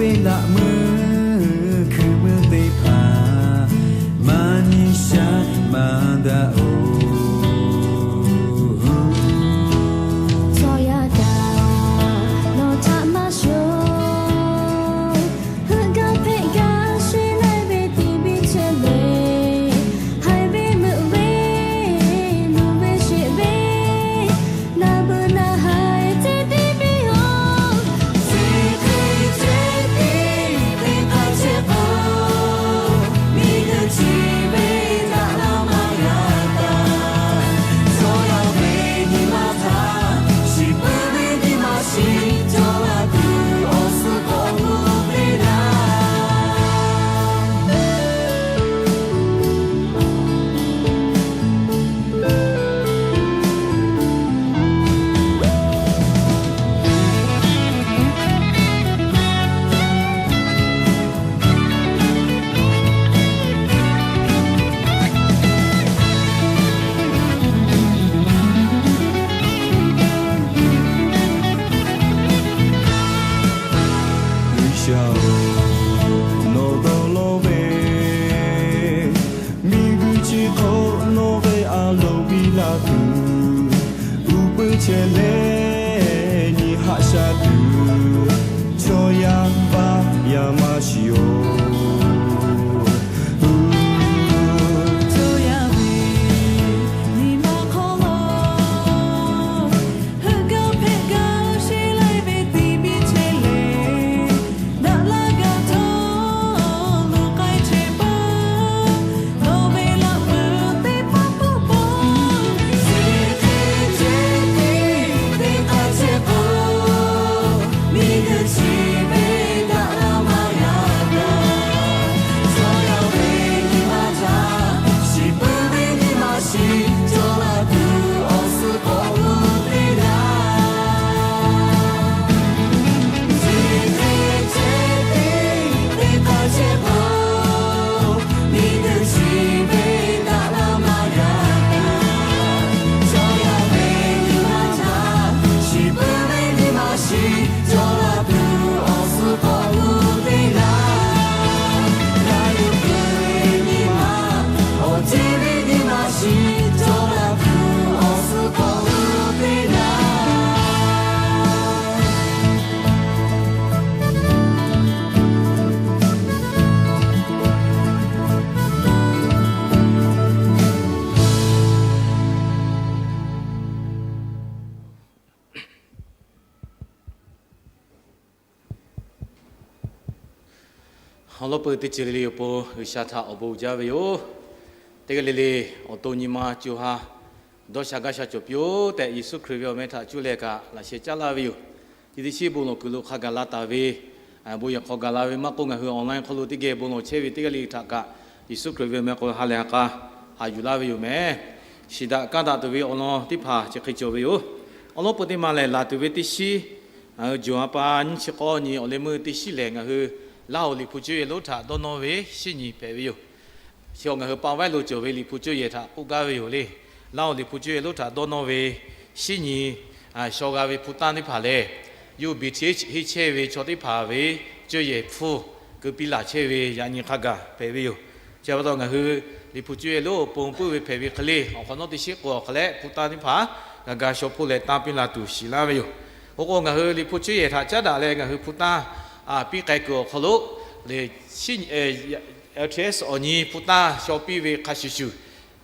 Laꞈ meuˇ hkui meuˇ teˇ hpaˍ maˇ nyi sha maˇ daꞈ-oˬ. Chaw yaˇ kaꞈ nawˬ htaꞈ maˇ shuˍ, heuˆ gaˇ hpehꞈ gaˇ sheˍ laiˉ ve tiꞈ biˇ chehˇ le. Haiˬ ve meuꞈ ve, luˬ ve sheˍ ve, naˬ beuˬ naˬ haiˬ ceh tiˉ piˇ-oˬ. Chi hk'e ceh tiˉ teˇ hk'aˇ chehˇ k'o, miˬguiˬ chi ve daꞈ la maˇ g'a taˍ. Chaw yaˇ ve nyi ma htaꞈ shiˍ puiˉ ve nyi ma shiˍ cawˬ la tuˬ awˬ suhˍ k'awꞈ gu teˇ laˇ. G'uiˬsha-oˬ, nawˬ dawˇ law ve miˬguiˬ chi hk'oˆ nawˬ ve a loˍ piˇ la tuˬ, uˉ peunˇ chehˇ leh nyi haꞈ sha tuˬ, chaw yaˇ vaˇ yaˇ maˇ shiˍ-oˬ. Chaw yaˇ ve nyi ma hk'aw lo heuˆ gaˇ hpehꞈ gaˇ sheˍ laiˉ ve tiꞈ biˇ chehˇ le. Daꞈ laˇ g'a htawˇ lo k'ai chehˇ paˇ, nawˬ ve laꞈ meuˇ teˇ paˆ pawˆ pawˆ, chi hk'e ceh tiˉ teˇ hk'aˇ chehˇ k'o, miˬguiˬ chi ve daꞈ la maˇ g'a taˍ. Chaw yaˇ ve nyi ma htaꞈ shiˍ puiˉ ve nyi ma shiˍ cawˬ la tuˬ awˬ suhˍ k'awꞈ gu teˇ laˇ. Chi hk'e ceh tiˉ teˇ hk'aˇ chehˇ k'o, miˬguiˬ chi ve daꞈ la maˇ g'a taˍ. Chaw yaˇ ve nyi ma htaꞈ shiˍ puiˉ ve nyi ma shiˍ cawˬ la tuˬ awˬ suhˍ k'awꞈ gu teˇ laˇ. G'a yuˬ peuˬ ve nyi ma, awˬ ceˇ ve nyi ma shiˍ cawˬ la tuˬ awˬ suhˍ k'awꞈ gu teˇ laˇ. Awˬ lawn peuˬ teˇ ceuˬ le le awˬ pon G'uiˬsha htaꞈ awˬ bon uiˍ jaˇ ve yoˬ. Teˇ g'aˇ le le awˬ to nyi ma co ha dawˇ sha gaˇ sha cawˬ piˇ-oˆ tehꞈ, Yeˍsuˆ Hkriꞈ ve awˬ meh htaꞈ cuˇ leh kaꞈ laꞈ sheh caˉ laˇ ve yoˬ. Teˇ teˇ shiˉ bon lawˬ kuiˬ lo hk'a gaˬ la taˍ ve, bon yehˬ hk'aw gaˬ la ve maˇ k'oˆ, ngaˬ hui online hk'aw lo teˇ geh bon lawˬ chehˇ ve teˇ g'aˇ le le htaꞈ kaꞈ, Yeˍsuˆ Hkriꞈ ve awˬ meh k'o ha lehˬ ha k'a haꞈ yuˬ laˇ ve yoˬ meh. Shiˍ daꞈ kaˇ daꞈ tuˬ ve awˬ lawn teˇ hpaˍ chi hk'e cawˬ ve yoˬ. Awˬ lawn peuˬ teˇ ma lehˬ, laˬ tuˬ ve teˇ shiˉ, ngaˬ hui Jawˬ ha pa nyiˇ chi k'awˇ nyi awˬ leh meuˇ teˇ shiˉ lehˬ, ngaˬ hui Laˇ hoꞈ liꞈ hpu cuˇ yehˬ lonˉ htaꞈ dawˇ nawˇ ve shinˉ nyi hpehꞈ ve yoˬ. Chi ngaˬ hui pa vaiˉ lo cawˬ ve liꞈ hpu cuˇ yehˬ htaꞈ k'oˆ gaˇ ve yoˬ le. Laˇ hoꞈ liꞈ hpu cuˇ yehˬ lonˉ htaꞈ dawˇ nawˇ ve shinˉ nyi shaw g'a ve hpu tanˇ teˇ hpaˍ lehˬ, U B T H henˇ chehˇ ve chaw teˇ hpaˍ ve cuˇ yehˬ hpfuhˇ keu piˇ laˬ chehˇ ve yaꞈ nyi hk'a gaˬ hpehꞈ ve yoˬ. Chi pa taw ngaˬ hui liꞈ hpu cuˇ yehˬ lonˉ awˬ pon puiˉ ve hpehꞈ ve hk'e le, awˬ hk'awꞈ nawˉ teˇ shiˉ k'o awˬ hk'a leh hpu tanˇ teˇ hpaˍ g'a ga shaw hpoˇ leh tanˇ piˇ la tuˬ shiˍ laˇ ve yoˬ. Oˇ k'o, ngaˬ hui liꞈ hpu cuˇ yehˬ htaꞈ caˉ daꞈ leh ngaˬ hui hpu tanˇ piˇ k'ai kuiˬ awˬ hk'aw lo, L T S awˬ nyi hpu tanˇ shaw piˇ ve hk'a shuˍ shuˍ,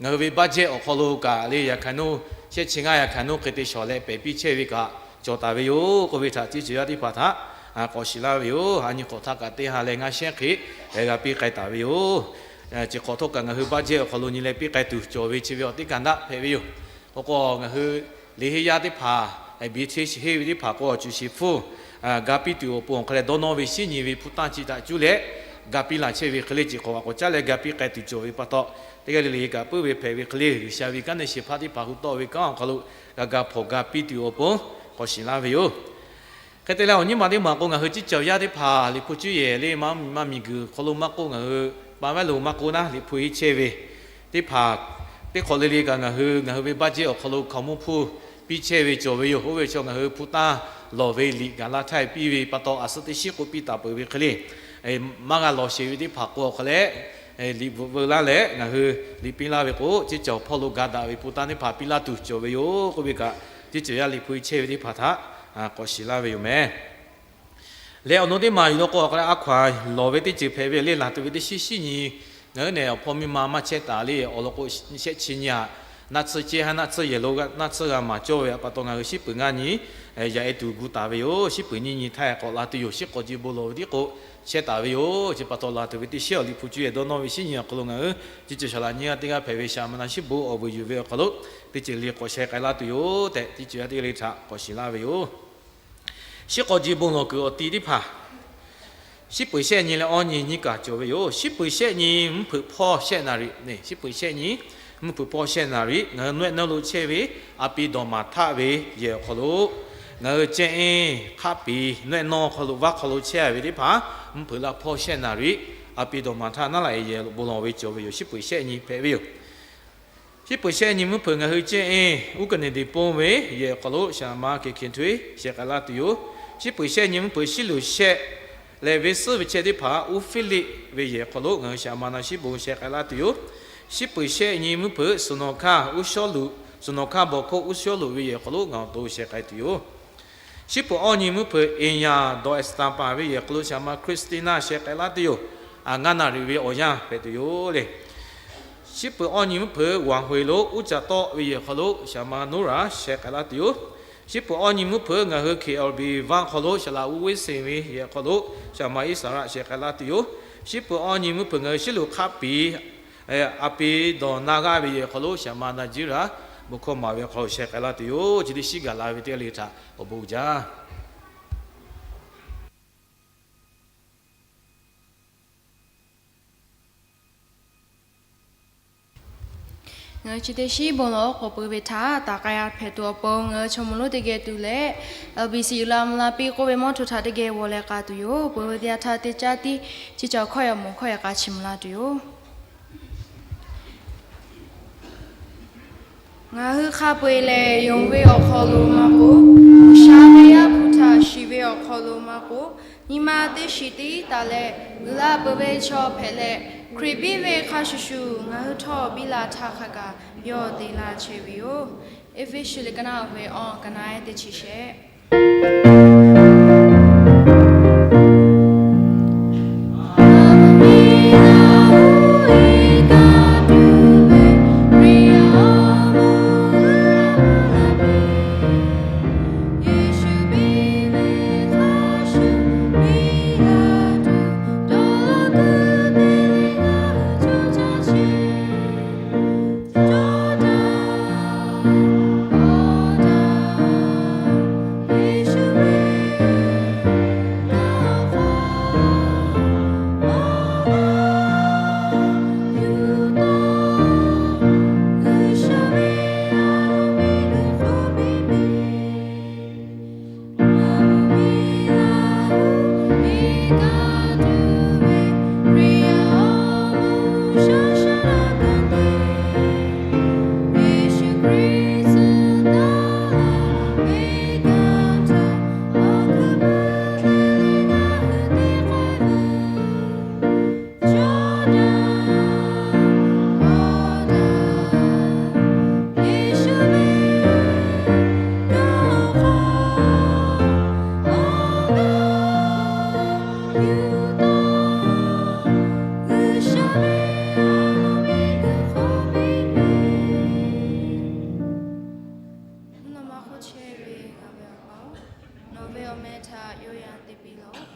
ngaˬ hui ve budget awˬ hk'aw lo kaꞈ le, yaꞈ hkaˍ nuˇ shehˆ chi ngaˇ yaꞈ hkaˍ nuˇ hk'e te shawˍ leh pehˬ piˇ chehˇ ve kaꞈ cawˬ taˍ ve yoˬ k'oˆ ve htaꞈ teˇ ceuˬ yaˇ teˇ hpaˍ htaꞈ k'awꞈ shiˍ laˇ ve yoˬ. A nyi hk'awꞈ htaˇ kaꞈ teˇ ha leh ngaˇ shehˉ hk'e g'a piˇ k'ai taˍ ve yoˬ. Chi hk'awꞈ htawˇ kaꞈ ngaˬ hui budget awˬ hk'aw lo nyi leh piˇ k'ai tuˬ cawˬ ve chi ve awˬ teˇ kaˬ daˆ hpehꞈ ve yoˬ. Oˇ k'o, ngaˬ hui liꞈ henˇ yaˇ teˇ hpaˍ, B T H henˇ ve teˇ hpaˍ k'o, awˬ cuˬ shiˍ hpfuhˇ ga piˇ tuˬ awˬ pon awˬ hk'a leh dawˇ nawˇ ve shinˉ nyi ve hpu tanˇ chi htaꞈ cuˇ leh ga piˇ laˬ chehˇ ve hk'e le, chi hk'awꞈ g'aꞈ k'awꞈ caˉ leh ga piˇ k'ai tuˬ cawˬ ve pa taw, teˇ g'aˇ le le kaꞈ puiˉ ve hpehꞈ ve hk'e le, G'uiˬsha ve kanˉ neˇ shehˍ hpaˇ teˇ hpaˍ hu tawˆ ve kanˉ awˬ hk'aw lo g'a ga hpawnˬ ga piˇ tuˬ awˬ pon k'awꞈ shiˍ laˇ ve yoˬ. Hk'e te leh, awˬ nyi ma teˇ maˬ k'o, ngaˬ hui ciˉ cawˬ yaˇ teˇ hpaˍ liꞈ hpu cuˇ yehˬ le, maˇ miˬguiˬ hk'aw lo maˇ k'oˆ, ngaˬ hui pa vaiˉ lo maˇ k'oˆ naˉ, liꞈ hpu henˇ chehˇ ve teˇ hpaˍ teˇ hk'awꞈ le le kaꞈ ngaˬ hui, ngaˬ hui ve budget awˬ hk'aw lo hkaoˍmonˇ hpfuhˇ piˇ chehˇ ve cawˬ ve yoˬ. Oˇ ve chaw ngaˬ hui hpu tanˇ lawˬ ve liꞈ gaˬ la htaˇ piˇ ve pa taw, a suhˉ teˇ shiˉ k'oˆ piˇ taˍ peuˬ ve hk'e le, maˇ g'a lawˬ sheˍ ve teˇ hpaˍ k'o awˬ hk'aw leh, liꞈ bvuhꞈ veu laˇ leh ngaˬ hui liꞈ piˇ laˇ ve k'o, ceˇ cawˬ hpawˇ lo ga daꞈ ve pon taˇ teˇ hpaˍ piˇ laˇ tuˬ cawˬ ve yoˬ k'oˆ ve kaꞈ, teˇ ceuˬ yaˇ liꞈ hpu chehˇ ve teˇ hpaˍ htaꞈ k'awꞈ shiˍ laˇ ve yoˬ meh. Leh awˬ nu teˇ maˬ yuˬ law k'o, awˬ hk'aw leh a hkaw anˬ lawˬ ve teˇ ceuˬ hpehꞈ ve le, laˬ tuˬ ve teˇ shiˉ shiˉ nyi, ngaˬ hui nehˬ awˬ hpawˇ miˇ ma maˇ chehˇ taˍ le. Awˬ lawn k'o, shehˆ chi nyi aꞈ, naˆ tsuhˇ cehˇ ha naˆ tsuhˇ yehˬ lo naˆ tsuhˇ g'a maˍ cawˇ ve pa taw, ngaˬ hui shiˉ peuˬ ngaˇ nyi yaꞈ e tuˬ gu taˍ ve yoˬ. Shiˉ peuˬ nyiˇ nyi htaˇ k'awꞈ la tuˬ yoˬ. Shiˉ k'awꞈ ji bon lawˬ ve tiˉ k'o chehˇ taˍ ve yoˬ. Chi pa taw, laˬ tuˬ ve teˇ shiˉ awˬ liꞈ hpu cuˇ yehˬ dawˇ nawˇ ve shiˉ nyi awˬ hk'aw lo ngaˬ hui ceˇ cawˬ shaˍ laꞈ nyiˇ g'aˇ teˇ g'aˇ hpehꞈ ve shaˍ ma na shiˉ bon awˬ vuiˬ yuˬ ve awˬ hk'aw lo teˇ ceuˬ le k'awꞈ sheh k'ai laˇ tuˬ yoˬ tehꞈ, teˇ ceuˬ yaˇ teˇ g'aˇ le htaꞈ k'awꞈ shiˍ laˇ ve yoˬ. Shiˉ k'awꞈ ji bon lawˬ kuiˬ awˬ ti teˇ hpaˍ, shiˉ peuˬ shehˆ nyi leh awˇ nyi nyiˇ kaˬ cawˬ ve yoˬ. Shiˉ peuˬ shehˆ nyi mvuhˇ hpeuꞈ hpawˇ shehˆ naˍ riꞈ, shiˉ peuˬ shehˆ nyi mvuhˇ hpeuꞈ hpawˇ shehˆ naˍ riꞈ, ngaˬ hui nawehˆ nawˉ lo chehˇ ve a pi dawˬ maˍ htaˆ ve yehˬ awˬ hk'aw lo, ngaˬ hui cehˇ eˇ hk'aˆ piˍ nawehˆ nawˉ hk'aw lo vaˇ hk'aw lo chehˇ ve teˇ hpaˍ, mvuhˇ hpeuꞈ la hpawˇ shehˆ naˍ riꞈ, a pi dawˬ maˍ htaˆ naˉ laꞈ e yehˬ lo bon lawˬ ve cawˬ ve yoˬ. Shiˉ peuˬ shehˆ nyi hpehꞈ ve yoˬ. Shiˉ peuˬ shehˆ nyi mvuhˇ hpeuꞈ ngaˬ hui cehˇ eˇ uˉ kaˍ neˍ deˍ ponˇ ve yehˬ awˬ hk'aw lo shaˍ ma kehˬ hkeꞈ hto eˇ sheh k'ai laˇ tuˬ yoˬ. Shiˉ peuˬ shehˆ nyi mvuhˇ hpeuꞈ shiˉ luˬ shehˆ leh venˇ suhˉ ve chehˇ teˇ hpaˍ uˉ fiˇ liˆ ve yehˬ awˬ hk'aw lo ngaˬ hui shaˍ ma na shiˉ bon sheh k'ai laˇ tuˬ yoˬ. Shiˉ peuˬ shehˆ nyi mvuhˇ hpeuꞈ suhˍ nawˬ hkaˇ uˉ shawˉ luꞈ, suhˍ nawˬ hkaˇ bawˬ hkawˇ uˉ shawˉ luꞈ ve yehˬ awˬ hk'aw lo ngaˬ awˬ to sheh k'ai tuˬ yoˬ. Shiˉ peuˬ awˇ nyi mvuhˇ hpeuꞈ eˍ yaˍ dawˬ ehˍ suhˍ tanˍ paˍ ve yehˬ awˬ hk'aw lo shaˍ ma Christina sheh k'ai laˇ tuˬ yoˬ. Aˬ ngaˇ naˍ riꞈ ve awˬ yanˇ hpehꞈ tuˬ yoˬ le. Shiˉ peuˬ awˇ nyi mvuhˇ hpeuꞈ Waˍ heuˬ lo uˉ caꞈ tawˆ ve yehˬ awˬ hk'aw lo shaˍ ma Noˉraꞈ sheh k'ai laˇ tuˬ yoˬ. Shiˉ peuˬ awˇ nyi mvuhˇ hpeuꞈ ngaˬ hui K L B vaˇ hk'aw lo shaˍ laꞈ uˉ weˇ seˍ ve yehˬ awˬ hk'aw lo shaˍ ma Iˉsaˍraˆ sheh k'ai laˇ tuˬ yoˬ. Shiˉ peuˬ awˇ nyi mvuhˇ hpeuꞈ ngaˬ hui shiˉ luˬ hk'aˆ piˍ a pi dawˬ na g'aˇ ve yehˬ awˬ hk'aw lo shaˍ ma Naˍjiˉraˍ bon hkawˇ maˍ ve awˬ hk'aw lo sheh k'ai laˇ tuˬ yoˬ. Chi teˇ shiˉ gaˬ la ve teˇ g'aˇ le htaꞈ awˬ bon uiˍ jaˇ. Ngaˬ hui chi teˇ shiˉ bon lawˬ k'awꞈ peuˬ ve htaꞈ taˍ k'ai a hpehꞈ tuˬ awˬ pon ngaˬ hui chaw mawˇ lonˉ teˇ geh tuˬ leh, L B C yuˬ la mvuh la piˇ k'oˆ ve mawˇ hto htaꞈ teˇ geh g'aw leh k'a tuˬ yoˬ. Peuˬ ve teˇ yanˇ htaˇ teˇ caˉ tiˉ chi cawˬ hkawˇ yaꞈ mawˬ hkawˇ yaꞈ k'a chi mvuh la tuˬ yoˬ. Ngaˬ hui hk'a peu-eˬ lehˬ, yonˍ ve awˬ hk'aw lo maˇ k'oˆ, G'uiˬsha ve Yaˇ hpu htaꞈ shiˍ ve awˬ hk'aw lo maˇ k'oˆ, nyi ma teˇ shiˍ tiˉ taˍ leh, uiˍ la peuˬ ve chaw hpehꞈ leh, Hkriꞈ biˇ ve hk'a shuˍ shuˍ ngaˬ hui htawˇ biˇ la htaˇ hk'a kaꞈ yawˇ te laˇ chehˇ ve yoˬ. Eˇfeˇsuꞈ liꞈ ka naˆ ve awˬ ka naˆ ehˉ teˇ chi shehˆ. Mvuhˇ naw ma hk'oˆ chehˇ ve ngaˬ ve Awˬ pa-oˬ, nawˬ ve awˬ meh htaꞈ yawˇ yanˇ te piˇ laˇ-oˆ.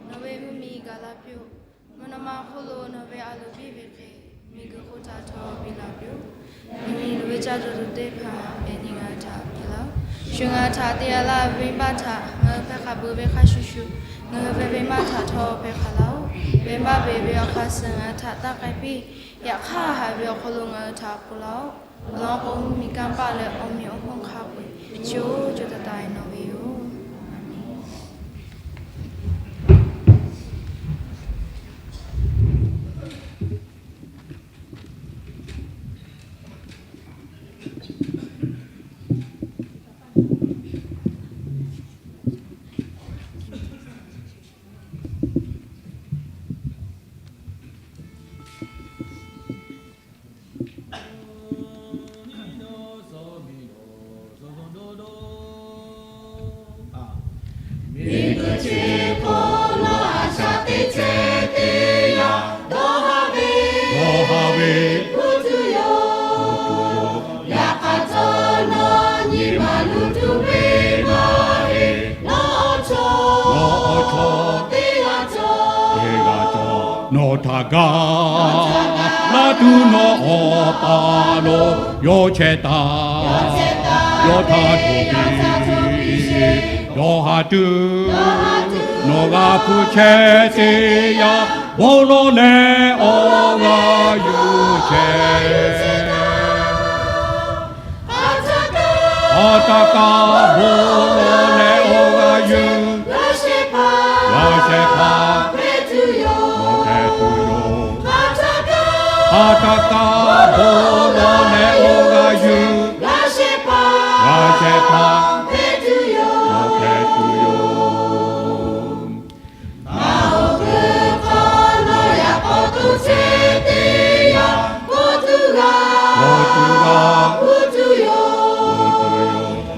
Nawˬ ve mvuhˇ miˬ gaˬ la piˇ-oˆ. Mvuhˇ naw ma hk'oˆ lo nawˬ ve a loˍ piˇ ve hk'e, miˬguiˬ hk'oˆ htaꞈ htawˇ piˇ la piˇ-oˆ. Yaꞈ nyi loˍ ve caˇ tuˬ teˇ hpaˍ hpehꞈ nyi ngaˬ hui htaꞈ piˇ laˇ-oˆ. Shu ngaˬ hui htaꞈ te a laˇ ve venˇbaˆ htaꞈ ngaˬ hui hpeh hk'a peuˬ ve hk'a shuˍ shuˍ, ngaˬ hui ve venˇbaˆ htaꞈ htawˇ hpeh hk'a laˇ-oˆ. Venˇbaˆ ve ve awˬ hk'aˇ suh ngaˬ hui htaꞈ taˇ k'ai piˇ. Yaꞈ hk'aˇ, haꞈ ve awˬ hk'aw lo ngaˬ hui htaꞈ hpu laˇ-oˆ. Awˬ lawn k'o, mvuhˇmiˬ kanˇ paˆ leh awˬ meꞈ awˬ hponˇ hk'a peu-eˬ chi oˇ co taˍ taˍ-e nawˬ ve yoˬ. Nawˬ htaꞈ gaˬ laˇ tuˬ nawˬ Awˬ pa lo yawˇ chehˇ taˍ. Yawˇ htaꞈ hto piˇ sheˍ. Dawˇ haˍ tuˬ nawˬ g'a hpu chehˇ teˇ yanˇ, bon lawˬ leh awˬ g'aˇ yuˬ chehˇ. Hk'aˬ htaˇ kaꞈ bon lawˬ leh awˬ g'aˇ yuˬ, g'a shehˍ hpaˇ hpehꞈ tuˬ yoˬ. Hk'aˬ htaˇ kaꞈ bon lawˬ leh awˬ g'aˇ yuˬ, g'a shehˍ hpaˇ hpehꞈ tuˬ yoˬ. Hpehꞈ tuˬ yoˬ. Ngaˬ awˬ hk'aw nawˬ yaꞈ k'aw to chehˇ teˇ yanˇ, kawˆ tuˬ g'a, kawˆ tuˬ g'a, kawˆ tuˬ yoˬ.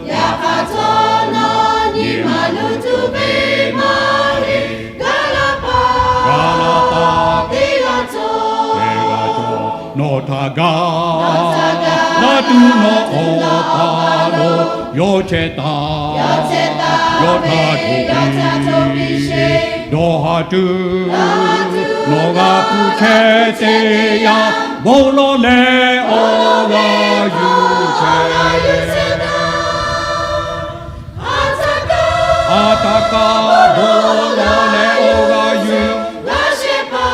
Yaꞈ hk'aˇ htawˇ nawˬ nyi ma luˬ tuˬ ve maˇ heˆ. Gaˬ la pa, gaˬ la pa, teˇ g'aˇ cawˬ, teˇ g'aˇ cawˬ. Nawˬ htaꞈ gaˬ laˇ tuˬ nawˬ Awˬ pa lo yawˇ chehˇ taˍ. Yawˇ htaꞈ hto piˇ sheˍ. Dawˇ haˍ tuˬ nawˬ g'a hpu chehˇ teˇ yanˇ, bon lawˬ leh awˬ g'aˇ yuˬ chehˇ. Hk'aˬ htaˇ kaꞈ bon lawˬ leh awˬ g'aˇ yuˬ, g'a shehˍ hpaˇ,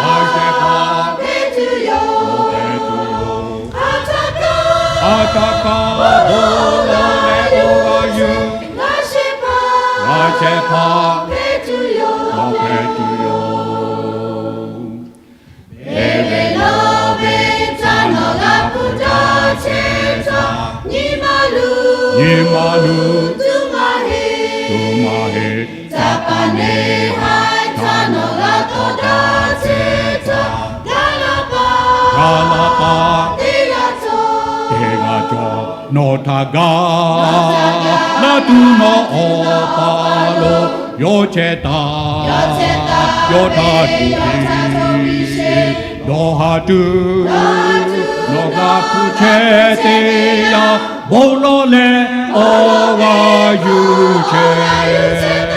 g'a shehˍ hpaˇ hpehꞈ tuˬ yoˬ. Hk'aˬ htaˇ kaꞈ bon lawˬ leh awˬ g'aˇ yuˬ, g'a shehˍ hpaˇ, g'a shehˍ hpaˇ hpehꞈ tuˬ yoˬ. Hpehꞈ tuˬ yoˬ. Eˍ ve lawˬ ve htaꞈ nawˬ g'a hpu daꞈ chehˇ htaˇ, nyi ma luˬ, nyi ma luˬ, tuˬ maˇ heˆ, tuˬ maˇ heˆ. Caˇ paˍ neˇ haiˬ htaꞈ nawˬ g'a tawˇ daꞈ chehˇ htaˇ, gaˬ la pa, gaˬ la pa, teˇ g'aˇ cawˬ, teˇ g'aˇ cawˬ. Nawˬ htaꞈ gaˬ laˇ tuˬ nawˬ Awˬ pa lo yawˇ chehˇ taˍ. Yawˇ htaꞈ hto piˇ sheˍ. Dawˇ haˍ tuˬ nawˬ g'a hpu chehˇ teˇ yanˇ, bon lawˬ leh awˬ g'aˇ yuˬ chehˇ.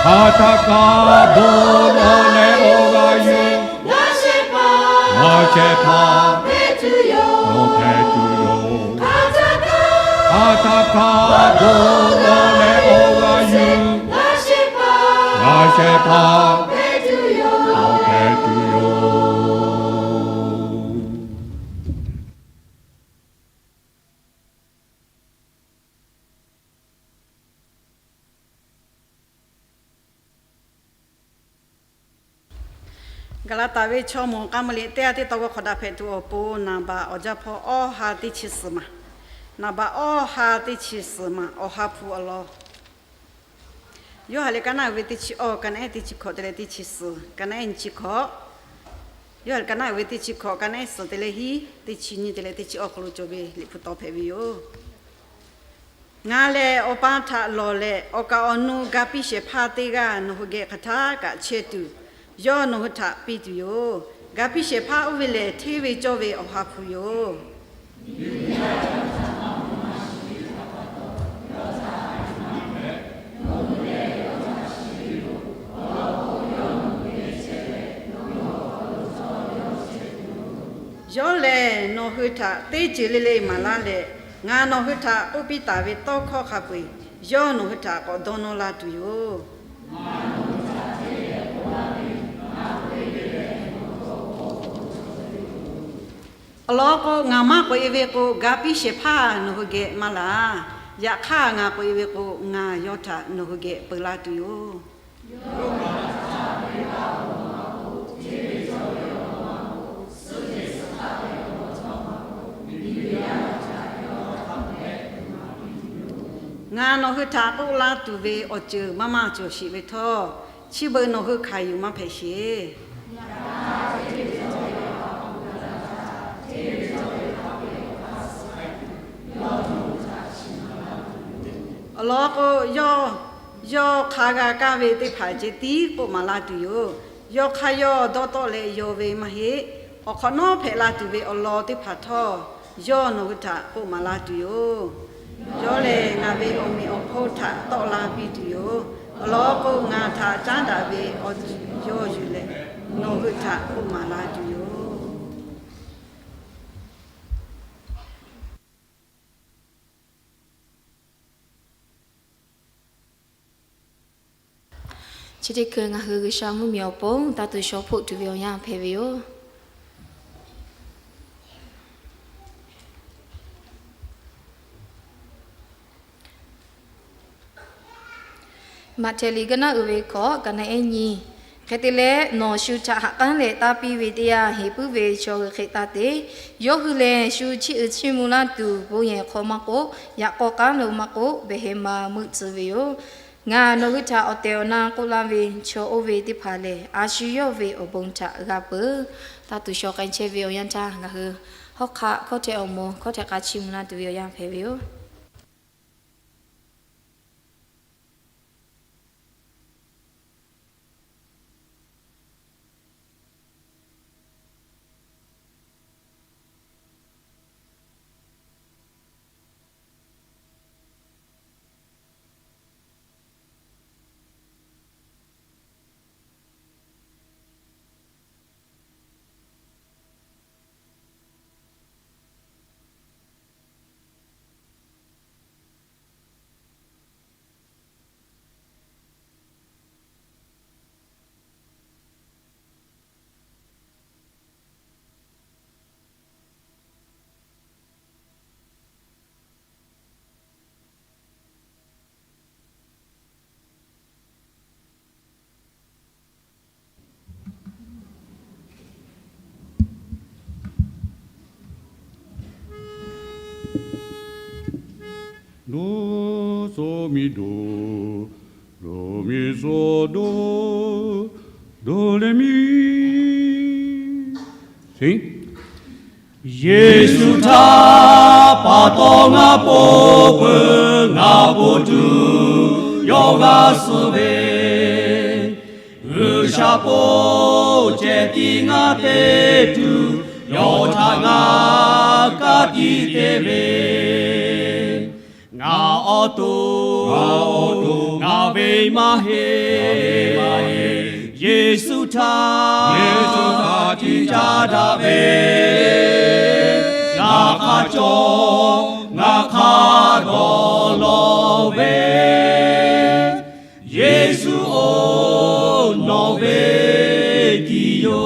Hk'aˬ htaˇ kaꞈ bon lawˬ leh awˬ g'aˇ yuˬ, g'a shehˍ hpaˇ, g'a shehˍ hpaˇ hpehꞈ tuˬ yoˬ. Hk'aˬ htaˇ kaꞈ bon lawˬ leh awˬ g'aˇ yuˬ, g'a shehˍ hpaˇ, g'a shehˍ hpaˇ hpehꞈ tuˬ yoˬ. Gaˍlaˍtaˍ ve chaw mawˬ k'a maˇ liꞈ teˇ ha teˇ taw g'aw hk'awꞈ daꞈ hpehꞈ tuˬ awˬ pon, naˍ baꞈ awˬ jaˇ hpawˇ awˇ ha teˇ chi suhˍ maˬ, naˍ baꞈ awˇ ha teˇ chi suhˍ maˬ, Awˬ ha hpu awˬ lawn. Yoˇhanˬ liꞈ ka naˆ uiˍ ve teˇ chi awˇ, ka naˆ ehˉ teˇ chi hkawꞈ te leh teˇ chi suhˍ, ka naˆ ehˉ nyiˇ chi hkawꞈ. Yoˇhanˬ liꞈ ka naˆ uiˍ ve teˇ chi hkawꞈ, ka naˆ ehˉ suhˍ te leh hiˉ, teˇ chi nyiˇ te leh teˇ chi awˇ hk'aw lo cawˬ ve liꞈ hpu taw hpehꞈ ve yoˬ. Ngaˬ lehˬ Awˬ pa htaꞈ lawˬ leh, awˬ kaˍ awˬ nu ga piˇ shehˍ hpaˇ teˇ g'aˇ nawˬ hui geh hk'aˬ htaˇ kaꞈ chehˇ tuˬ, yawˇ nawˬ hui htaꞈ piˇ tuˬ yoˬ. Ga piˇ shehˍ hpaˇ oˇ ve lehˬ, hteˇ ve cawˇ ve Awˬ ha hpu yoˬ. Yawˇ lehˬ, nawˬ hui htaꞈ teˇ ceuˬ le le maˍ laˇ leh, ngaˬ nawˬ hui htaꞈ k'oˆ piˇ taˍ ve tawˇ hkawˇ hk'a peu-eˬ, yawˇ nawˬ hui htaꞈ k'awꞈ dawˇ nawˇ la tuˬ yoˬ. Awˬ lawn k'o, ngaˬ maˇ k'oꞈ e ve k'o, ga piˇ shehˍ hpaˇ nawˬ hui geh maˇ laˬ. Yaꞈ hk'aˇ, ngaˬ k'oꞈ e ve k'o, ngaˬ yawˇ htaꞈ nawˬ hui geh peu la tuˬ yoˬ. Ngaˬ nawˬ hui htaꞈ k'oˆ laˇ tuˬ ve awˬ ceuˬ maˇ maˇ cawˬ sheˍ ve htawˇ, chi beuꞈ nawˬ hui hkanˍ yuˬ maˇ hpehꞈ sheˍ. Awˬ lawn k'o, yawˇ, yawˇ hk'a g'a kaˇ ve teˇ hpaˍ ceh tiˉ k'oˆ maˍ la tuˬ yoˬ. Yawˇ hk'aˇ yawˇ dawˇ tawˆ leh yaw ve maˇ heˆ. Awˬ hk'awꞈ nawˉ hpehꞈ la tuˬ ve awˬ lawn teˇ hpaˍ htawˇ, yawˇ nawˬ hui htaꞈ k'oˆ maˍ la tuˬ yoˬ. Yawˇ lehˬ, ngaˬ ve awˬ meꞈ awˬ hponˇ htaꞈ tawˆ la piˇ tuˬ yoˬ. Awˬ lawn k'o, ngaˬ htaꞈ caˉ daꞈ ve awˬ ceuˬ yawˇ yuˬ leh, nawˬ hui htaꞈ k'oˆ maˍ la tuˬ yoˬ. Chi teˇ hkui ngaˬ hui G'uiˬsha mvuhˇmiˬ awˬ pon taˇ tuˬ shaw hpoˆ tuˬ ve awˬ yanˇ hpehꞈ ve yoˬ. Maꞈhtehˍ liꞈ ga naˆ uiˍ ve hkawꞈ, ka naˆ ehˉ nyi. Hk'e te leh, nawˬ shu htaꞈ haꞈ k'aˉ leh taˇ piˇ ve teˇ yanˇ, heˍ puiˉ ve chaw hui hk'e taˇ te. Yawˇ hui lehˬ, shu chiˇ uiˍ chiˇ mvuh laˇ tuˬ, bon yehˬ hk'aw maˇ k'oˆ, yaꞈ k'aw k'aˉ lo maˇ k'oˆ, behˬ heh ma meuˆ tcuh ve yoˬ. Ngaˬ nawˬ hui htaꞈ awˬ tehˬ awˬ na k'oˆ laˇ ve chaw oˇ ve teˇ hpaˍ lehˬ, a shu yawˇ ve awˬ bon htaꞈ g'a peuˬ. Taˇ tuˬ shaw k'ai chehˇ ve awˬ yanˇ htaˇ, ngaˬ hui hawˉ hk'aˆ hkawˇ hteh awˬ moˍ hkawˇ hteh k'a chiˇ mvuh laˇ tuˬ ve awˬ yanˇ hpehꞈ ve yoˬ. Doˇ suh miˬ doˬ, doˬ miˬ suh doˬ, doˬ leh miˬ. Yeˍsuˆ htaꞈ pa taw ngaˬ po peuˬ, ngaˬ po tuˬ yawˇ g'a suh ve, G'uiˬsha po ceh tiˉ ngaˬ te tuˬ, yawˇ htaꞈ ngaˬ ka tiꞈ te ve. Ngaˬ awˬ to, ngaˬ ve maˇ heˆ. Yeˍsuˆ htaꞈ, Yeˍsuˆ htaꞈ tiꞈ caˇ daꞈ ve, ngaˬ hk'a cawˬ, ngaˬ hk'a dawˬ lawˬ ve, Yeˍsuˆ-oˬ, nawˬ ve tiˍ yoˬ.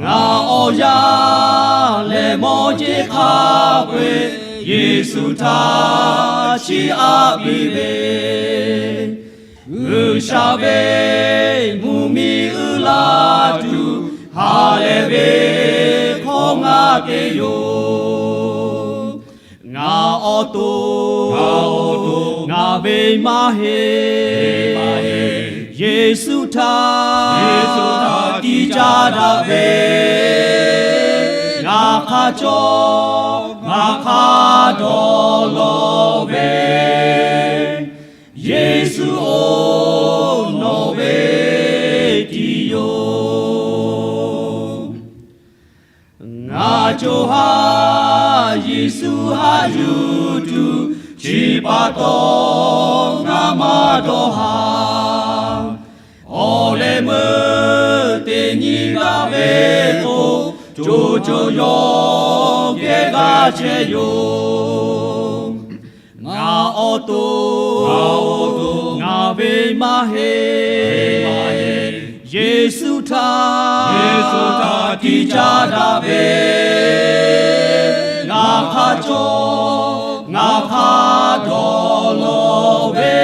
Ngaˬ awˬ yaˇ lehˬ mawˇ jeˇ hk'a peu-eˬ, Yeˍsuˆ htaꞈ chiˇ aꞈ piˇ ve, G'uiˬsha ve mvuhˇmiˬ uiˍ la tuˬ, ha lehˬ ve hkawˇ ngaˬ te yoˬ. Ngaˬ awˬ to, ngaˬ ve maˇ heˆ. Yeˍsuˆ htaꞈ, Yeˍsuˆ htaꞈ tiꞈ caˇ daꞈ ve, ngaˬ hk'a cawˬ, ngaˬ hk'a dawˬ lawˬ ve, Yeˍsuˆ-oˬ, nawˬ ve tiˍ yoˬ. Ngaˬ co ha Yeˍsuˆ haꞈ yuˬ tuˬ, chi pa taw ngaˬ maˇ dawˇ haˍ. Awˬ leh meuˇ teˇ nyi g'a ve k'o, co co yawˬ geh g'a chehˇ yoˬ. Ngaˬ awˬ to, ngaˬ ve maˇ heˆ. Yeˍsuˆ htaꞈ, Yeˍsuˆ htaꞈ tiꞈ caˇ daꞈ ve, ngaˬ hk'a cawˬ, ngaˬ hk'a dawˬ lawˬ ve,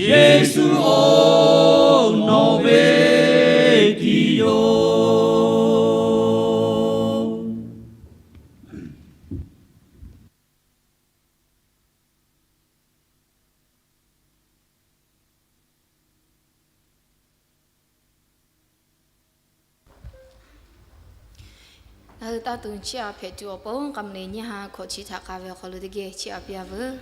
Yeˍsuˆ-oˬ, nawˬ ve tiˍ yoˬ. Ngaˬ hui taˇ tuˬ chiˇ aꞈ hpehꞈ tuˬ awˬ pon, k'aˉ mvuhˇ leh nyiˇ ha hkawꞈ chi htaꞈ k'a ve awˬ hk'aw lo teˇ geh chiˇ aꞈ piˇ a veuˬ.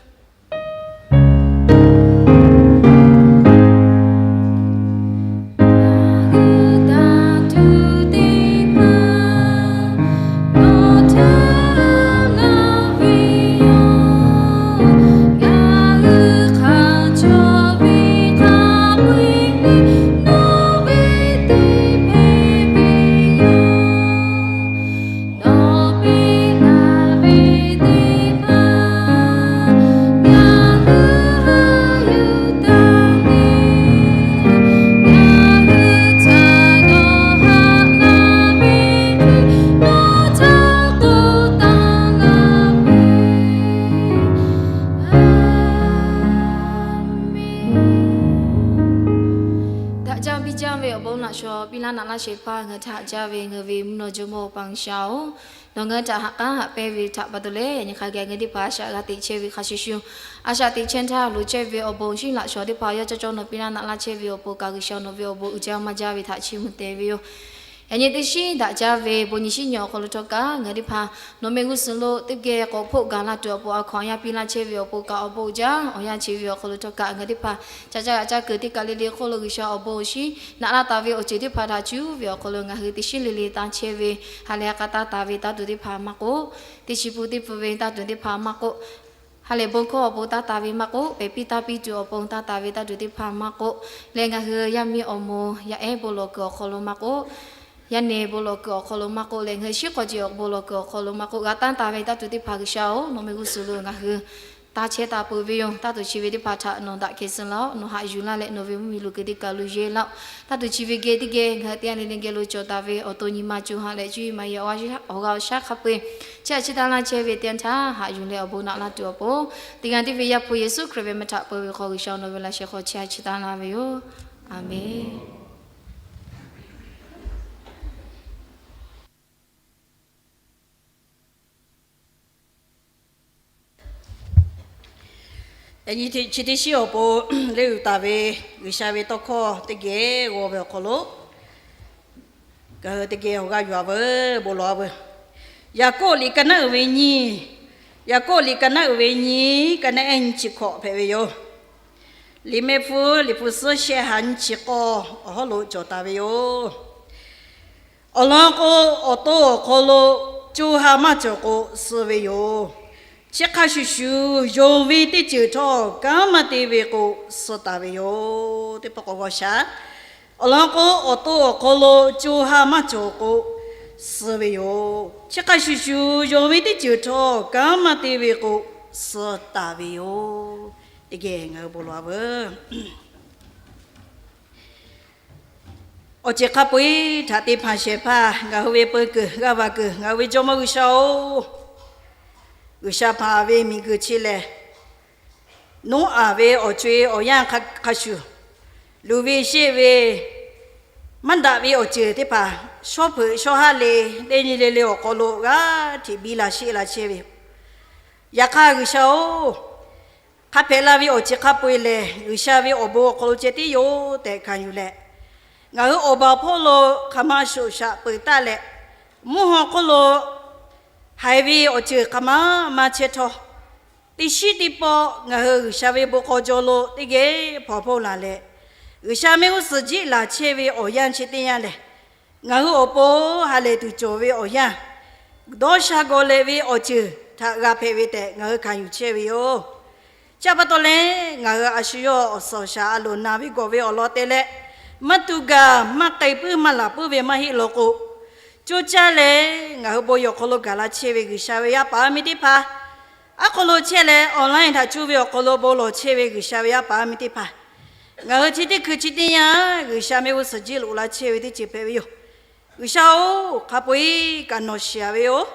Laꞈ shawnˍ piˇ laˇ naꞈ laˇ shehˍ hpaˇ ngaˬ htaꞈ haꞈ jaˇ ve ngaˬ ve mvuhˇ naw jawˇmawˇ Awˬ pa G'uiˬsha-oˬ, nawˬ ngaˬ hui htaꞈ ha k'aˉ haꞈ pehnˇ ve htaꞈ pa taw leh, yaꞈ nyi hk'a gaˬ ngaˬ teˇ hpaˍ a shaꞈ g'a teꞈ chehˇ ve hk'a shuˍ shuˍ, a shaꞈ teꞈ chehˇ htaˇ loˍ chehˇ ve awˬ bon awˬ shinˉ laꞈ shawnˍ teˇ hpaˍ yawˇ cawˇ cawˇ nawˬ piˇ laˇ naꞈ laˇ chehˇ ve awˬ pon kaꞈ G'uiˬsha nawˬ ve awˬ bon uiˍ jaˇ maˇ jaˇ ve htaꞈ chiˇ mvuh te ve yoˬ. Yaꞈ nyi teˇ shinˉ daꞈ jaˇ ve bon nyi shinˉ nyi awˬ hk'aw lo htawˇ kaꞈ ngaˬ teˇ hpaˍ nawˬ mehˆ g'uˇ suhˍ lo teˇ geh k'awꞈ hpoˆ gaˬ la tuˬ awˬ pon a hkaw aˬ yaˇ piˇ laˇ chehˇ ve awˬ pon kaꞈ awˬ bon uiˍ jaˇ. Awˬ yanˇ chi ve awˬ hk'aw lo htawˇ kaꞈ ngaˬ teˇ hpaˍ ca caˇ g'aꞈ caˇ kuiˬ teˇ kaˬ le le hk'oˆ lo G'uiˬsha awˬ bon awˬ shinˉ naꞈ laˇ taˍ ve awˬ ceuˬ teˇ hpaˍ htaꞈ cuˇ ve awˬ hk'aw lo ngaˬ hui teˇ shinˉ le le tanˇ chehˇ ve, ha lehˬ a k'a taˇ taˍ ve taˇ tuˬ teˇ hpaˍ maˇ k'oˆ, teˇ chi pun teˇ pun ve taˇ tuˬ teˇ hpaˍ maˇ k'oˆ, ha lehˬ bon hkawˇ awˬ pon taˇ taˍ ve maˇ k'oˆ, pehˬ piˇ taˇ piˇ tuˬ awˬ pon taˇ taˍ ve taˇ tuˬ teˇ hpaˍ maˇ k'oˆ, leh ngaˬ hui yaˇ miˇ awˬ moˍ yaˇ ehˉ bon lawˬ kuiˬ awˬ hk'aw lo maˇ k'oˆ, yaˇ nehˬ bon lawˬ kuiˬ awˬ hk'aw lo maˇ k'oˆ leh ngaˬ hui shinˉ hk'aw ce awˬ bon lawˬ kuiˬ awˬ hk'aw lo maˇ k'oˆ, g'a tanˇ taˍ ve taˇ tuˬ teˇ hpaˍ G'uiˬsha-oˬ, nawˬ mehˆ g'uˇ suhˍ lo ngaˬ hui taˇ chehˇ taˍ peuˬ ve yoˬ. Taˇ tuˬ chi ve teˇ hpaˍ htaꞈ nawˬ daꞈ kehˬ suh laˇ-oˆ. Nawˬ haꞈ yuˬ laˇ leh nawˬ ve mvuhˇmiˬ lo kuiˬ teˇ kaˬ lo yehˇ laˇ-oˆ. Taˇ tuˬ chi ve geh teˇ geh ngaˬ hui teˇ g'aˇ le le geh lo cawˬ taˍ ve awˬ to nyi ma co ha leh cuˇ yiˍ maˍ yehˬ awˬ g'aˇ awˬ shaˉ hk'a peu-eˬ chehˇ a chi taˇ laˇ chehˇ ve teˇ yanˇ htaˇ haꞈ yuˬ leh awˬ bon naꞈ laˇ tuˬ awˬ pon, teˇ g'aˇ teˇ ve Yaˇ hpu Yeˍsuˆ Hkriꞈ ve meh htaꞈ peu ve hk'aw G'uiˬsha nawˬ ve laꞈ sheh hk'aw chehˇ a chi taˇ laˇ ve yoˬ. Aˍmenˍ. Yaꞈ nyi chi teˇ shinˉ awˬ pon leuˆ yuˬ taˍ ve G'uiˬsha ve tawˇ hkawˇ teˇ geh g'aw ve awˬ hk'aw lo, ngaˬ hui teˇ geh awˬ g'aˇ yuˬ-a veuˬ, bon lawˬ-a veuˬ. Yaˍkoˆ liꞈ ka naˉ uiˍ ve nyiˇ, Yaˍkoˆ liꞈ ka naˉ uiˍ ve nyiˇ, ka naˉ ehˉ nyiˇ chi hkawꞈ hpehꞈ ve yoˬ. Liꞈ mehˆ hpfuhˇ liꞈ hpu suhˉ shehˆ ha nyiˇ chi k'awˇ awˬ hawˉ lo cawˬ taˍ ve yoˬ. Awˬ lawn k'o, awˬ to awˬ hk'aw lo co ha maˇ cawˬ k'o, suh ve yoˬ. Chi hk'a shuˍ shuˍ, yonˍ ve teˇ ceuˬ htawˇ kanˉ maˇ te ve k'o, suh taˍ ve yoˬ. Teˇ pawˆ k'awꞈ g'aw shaˍ. Awˬ lawn k'o, awˬ to awˬ hk'aw lo co ha maˇ cawˬ k'o, suh ve yoˬ. Chi hk'a shuˍ shuˍ, yonˍ ve teˇ ceuˬ htawˇ kanˉ maˇ te ve k'o, suh taˍ ve yoˬ. Teˇ geh ngaˬ hui bon lawˬ-a veuˬ. Awˬ ceuˬ hk'a peu-eˬ htaꞈ te hpanˍ shehˍ hpaˇ ngaˬ hui ve peu kuiˬ g'aˇ va kuiˬ ngaˬ hui ve Jawˇmawˇ G'uiˬsha-oˬ, G'uiˬsha hpanˍ ve miˬguiˬ chi lehˬ, Noˉaꞈ ve awˬ co-e awˬ yanˇ hk'a shuˍ, luˬ ve sheˆ ve maˇ daꞈ ve awˬ ceuˬ teˇ hpaˍ shawˉ hpeuꞈ shawˉ haˉ le, teˇ nyi le le awˬ hk'aw lo g'aˇ hteꞈ biˇ la sheˆ la chehˇ ve yoˬ. Yaꞈ hk'aˇ G'uiˬsha-oˬ, hk'a hpehꞈ la ve awˬ ceuˬ hk'a peu-eˬ lehˬ, G'uiˬsha ve awˬ bon awˬ hk'aw lo ceh tiˉ yoˬ tehꞈ hkanˍ yuˬ leh, ngaˬ hui awˬ baˬ awˬ hpawˇ lo hk'aˬ ma shoꞈ shaꞈ peuˬ taˍ leh, mvuhˇ haw hk'oˆ lo haiˬ ve awˬ ceuˬ hk'aˬ ma maˇ chehˇ htawˇ, teˇ shinˉ teˇ pawˆ ngaˬ hui G'uiˬsha ve bon k'aw jaw lo teˇ geh hpawnˬ hpawˇ laˬ leh, G'uiˬsha mehˆ g'uˇ suhˍ jiˆ laˬ chehˇ ve awˬ yanˇ chi teˇ yanˇ lehˬ, ngaˬ hui awˬ pon ha lehˬ tuˬ cawˬ ve awˬ yanˇ, dawˇ sha gawˬ leh ve awˬ ceuˬ htaꞈ g'a hpehꞈ ve tehꞈ ngaˬ hui hkanˍ yuˬ chehˇ ve yoˬ. Chi pa taw leh, ngaˬ hui a shu yawˇ awˬ suhˍ awˬ shaˍ a loˍ na ve gawˬ ve awˬ lawn te leh, maˇ tu gaˬ maˇ k'ai puiˉ maˇ laˬ puiˉ ve maˇ heˆ law k'o, coˇ caˇ leh ngaˬ hui bon yehˬ awˬ hk'aw lo gaˬ la chehˇ ve G'uiˬsha ve yaˇ paˍ yaˇ miˇ teˇ hpaˍ, aˉ hk'aw lo chehˇ leh online htaꞈ cuˇ ve awˬ hk'aw lo bon lawˬ chehˇ ve G'uiˬsha ve yaˇ paˍ yaˇ miˇ teˇ hpaˍ, ngaˬ hui chi teˇ hkui chi teˇ yanˇ G'uiˬsha mehˆ g'uˇ suhˍ jiˆ loꞈ la chehˇ ve teˇ ceuˬ hpehꞈ ve yoˬ. G'uiˬsha-oˬ, hk'a peu-eˬ kaꞈ nawˬ shiˍ-a ve yoˬ.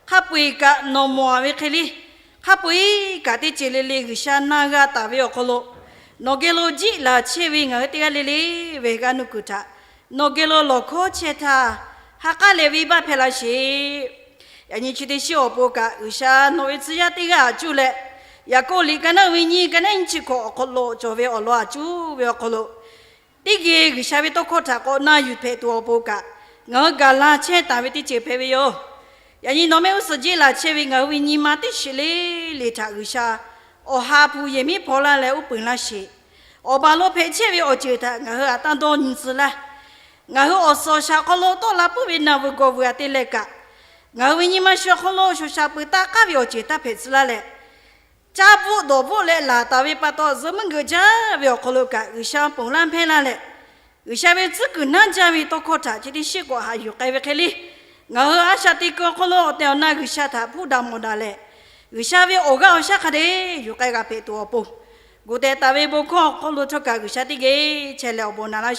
Hk'a peu-eˬ kaꞈ nawˬ mawˬ-a ve hk'e le, hk'a peu-eˬ kaꞈ teˇ ceuˬ le le G'uiˬsha na g'a taˍ ve awˬ hk'aw lo, nawˬ geh lo jiˆ laˬ chehˇ ve ngaˬ hui teˇ g'aˇ le le ve g'aˇ nuˇ kuiˬ htaꞈ nawˬ geh lo lawˬ hkawˉ chehˇ htaˇ, ha k'aˉ leh venˇbaˆ hpehˇ laˇ sheˍ. Yaꞈ nyi chi teˇ shinˉ awˬ pon kaꞈ G'uiˬsha nawˬ ve tcuh yaˇ teˇ g'aˇ htaꞈ cuˇ leh, Yaˍkoˆ liꞈ ka naˉ uiˍ ve nyiˇ, ka naˉ nyiˇ chi hkawꞈ awˬ hk'aw lo cawˬ ve awˬ lawn htaꞈ cuˇ ve awˬ hk'aw lo, teˇ geh G'uiˬsha ve tawˇ hkawˇ htaꞈ k'awꞈ na yuˬ hpehꞈ tuˬ awˬ pon kaꞈ, ngaˬ hui gaˬ la chehˇ taˍ ve teˇ ceuˬ hpehꞈ ve yoˬ. Yaꞈ nyi nawˬ mehˆ g'uˇ suhˍ jiˆ laˬ chehˇ ve ngaˬ hui ve nyi ma teˇ shiˍ le le htaꞈ G'uiˬsha awˬ ha hpu yehˬ miˉ hpaw laˇ leh uˉ peunˍ laˇ sheˍ. Awˬ baˬ lo hpehꞈ chehˇ ve awˬ ceuˬ htaꞈ ngaˬ hui aꞈ taˇ dawˇ nyi tcuh laˇ. Ngaˬ hui awˬ suhˍ awˬ shaˍ hk'aw lo tawˆ la puiˉ ve naˬ vuiˬ gawˬ vuiˬ aꞈ te leh kaꞈ, ngaˬ hui ve nyi ma shu awˬ hk'aw lo shoꞈ shaˍ peuˬ taˇ k'aˉ ve awˬ ceuˬ taˇ hpehꞈ tcuh laˇ leh, caˇ bvuhˆ dawˬ bvuhˆ leh laˬ taˍ ve pa taw, zuhꞈ muiˉ geuꞈ jaˇ ve awˬ hk'aw lo kaꞈ G'uiˬsha ponˬ laˇ hpehˇ laˇ leh, G'uiˬsha ve tcuhˉ kuiˬ naˉ jaˇ ve tawˇ hkawˇ htaꞈ chi teˇ shinˉ k'awꞈ haꞈ yuˬ k'ai ve hk'e le, ngaˬ hui a shaꞈ teꞈ kuiˬ awˬ hk'aw lo awˬ tehˬ awˬ na G'uiˬsha htaꞈ hpuˇ daꞈ mawˬ daꞈ leh, G'uiˬsha ve awˬ g'aˇ awˬ shaˉ hk'a dehꞈ yuˬ k'ai g'a hpehꞈ tuˬ awˬ pon, gu tehꞈ taˍ ve bon hkawˇ awˬ hk'aw lo htawˇ kaꞈ G'uiˬsha teˇ geh chehˇ leh awˬ bon naꞈ laˇ